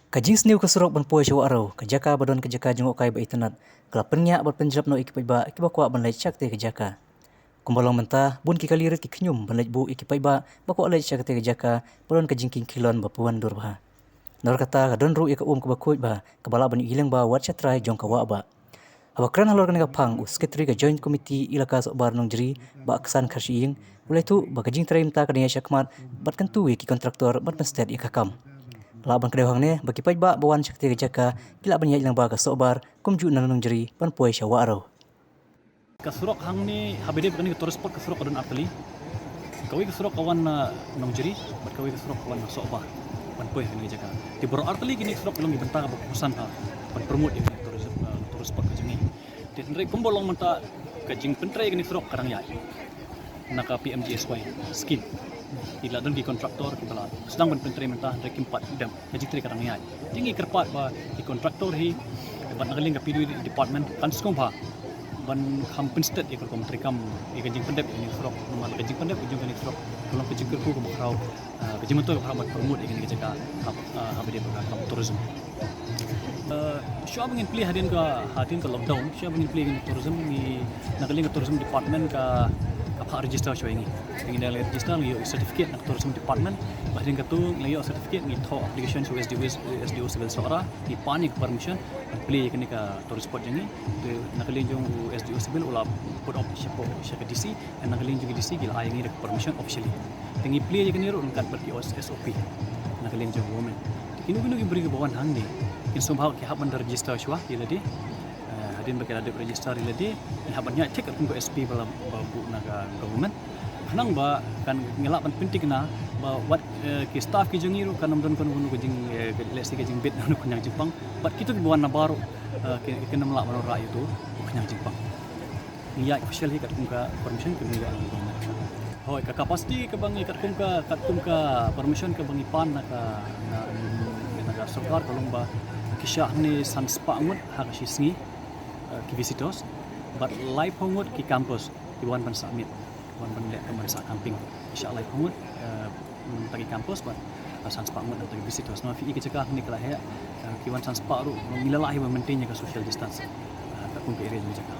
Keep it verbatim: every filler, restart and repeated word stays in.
Ka jingsniew ka surok ban poi sha Wahrew, ka jaka ba don ka jaka jngohkai ba itynnad, ka la pynïap bad pynjrap noh ïa ki paidbah kiba kwah ban leit sha katei ka jaka. Kumba long mynta, bun ki kali rit ki khñium ban leit buh ïa ki paidbah ba kwah leit sha katei ka jaka ba don ka jingkieng khilon ba pawan dur bha. Naduh kata ka don ruh ïa ka um kaba khuid bha kaba lah ban ïohi lyngba wat sha trai jong ka wah bah. Haba kren halor kane ka phang, u Secretary ka Joint Committee Elaka Sohbar Nongjri, Bah Ksan Kharshiing, u la ïathuh ba ka jingtrei mynta ka dang ïaid shakhmat bad kyntu ïa ki kontraktor ban pynsted ïa ka kam. Lah ban kdew hangne ba ki paidbah ba wan sha katei ka jaka ki lah ban ïaid lyngba ka Sohbar kumjuh na Nongjri ban poi sha Wahrew. Ka surok hangne, haba ïadei bad kane ka tourist spot, ka surok ka don artylli. Kawei ka surok ka wan na Nongjri bad kawei ka surok ka wan na Sohbar ban poi ha kane ka jaka. Te baroh artylli kine ki surok ki long ki bynta kaba kongsan ha ban promote ïa kane ka tourism, uh, tourist spot ka jong ngi. Te hynrei kumba long mynta, ka jingpyntrei ïa kane ka surok ka dang ïaid na ka P M G S Y scheme. Ki la don ki kontraktor kiba la sdang ban pyntrei mynta, hynrei kim pat dem. Ka jingtrei ka dang ïaid. Te ngi kyrpad ba ki kontraktor hi bad na ka liang ka P W D department kan sngewbha ban kham pynsted ïa ka rukom treikam, ïa ka jingpyndep ïa kane ka surok. Namar ka jingpyndep ïa kane ka surok ka long ka jingkyrkhu kaba khraw, ah, ka jingmyntoi kaba khraw ban promote ïa kane ka jaka, ah, haba ïadei bad ka kam tourism. Eh, shuwa ba ngin plie hadien ka, hadien ka lockdown, shuwa ba ngin plie ïa ka tourism, ngi, na ka liang ka tourism department ka, ka phah register shuwa ïa ngi. Ngi dang register, ngi ïoh certificate na ka tourism department. Ba hadien kata ngi ïoh certificate, ngi thoh application sha u S D O, S D O Civil Sohra, ngi pan ïa ka permission ban plie ïa kane ka tourist spot jong ngi. Te na ka liang jong u S D O Civil u la put off shapoh sha ka D C, na ka liang jong ka D C ki la ai ïa ngi da ka permission officially. Te ngi plie ïa kane ruh ryngkat bad ki S O P na ka liang jong government. Te kino kino ki briew kiba wan hangne kin sngewbha ki hap ban da register shuwa ïa lade. Eh, hadien ba ki la dep register ïa lade, ngi hap ban ïaid thik katkum ka S O P ba la, ba buh na ka government. Khnang ba kan ngi lah ban pynthikna ba wat, eh, ki staff ki jong ngi ruh kan ym don kano kano ka jing, eh, ka, let's say, ka jingbit na u khñiang jingpang. Bad kito kiba wan na bar ruh, eh, ki, kin ym lah ban wanrah ïa uto u khñiang jingpang. Ngi ïaid officially katkum ka permission kaba ngi ïoh na ka government. Hooid, ka capacity kaba ngi, katkum ka, katkum ka permission kaba ngi pan na ka, na, na ka sorkar ka long ba ki shah hangne san spah ngut ha ka shi sngi, eh, ki visitors, bad laiphew ngut ki campers ki wan ban sah miet, wan ban leh, ban sah camping. Ki shah laiphew ngut, eh, na bynta ki campers bad, eh, san spah ngut na bynta ki visitors. Namar phi i ka jaka hangne ka la heh, eh, ki wan san spah ruh ngi la lah hi ban maintain ïa ka social distance, eh, katkum ka area jong ka jaka.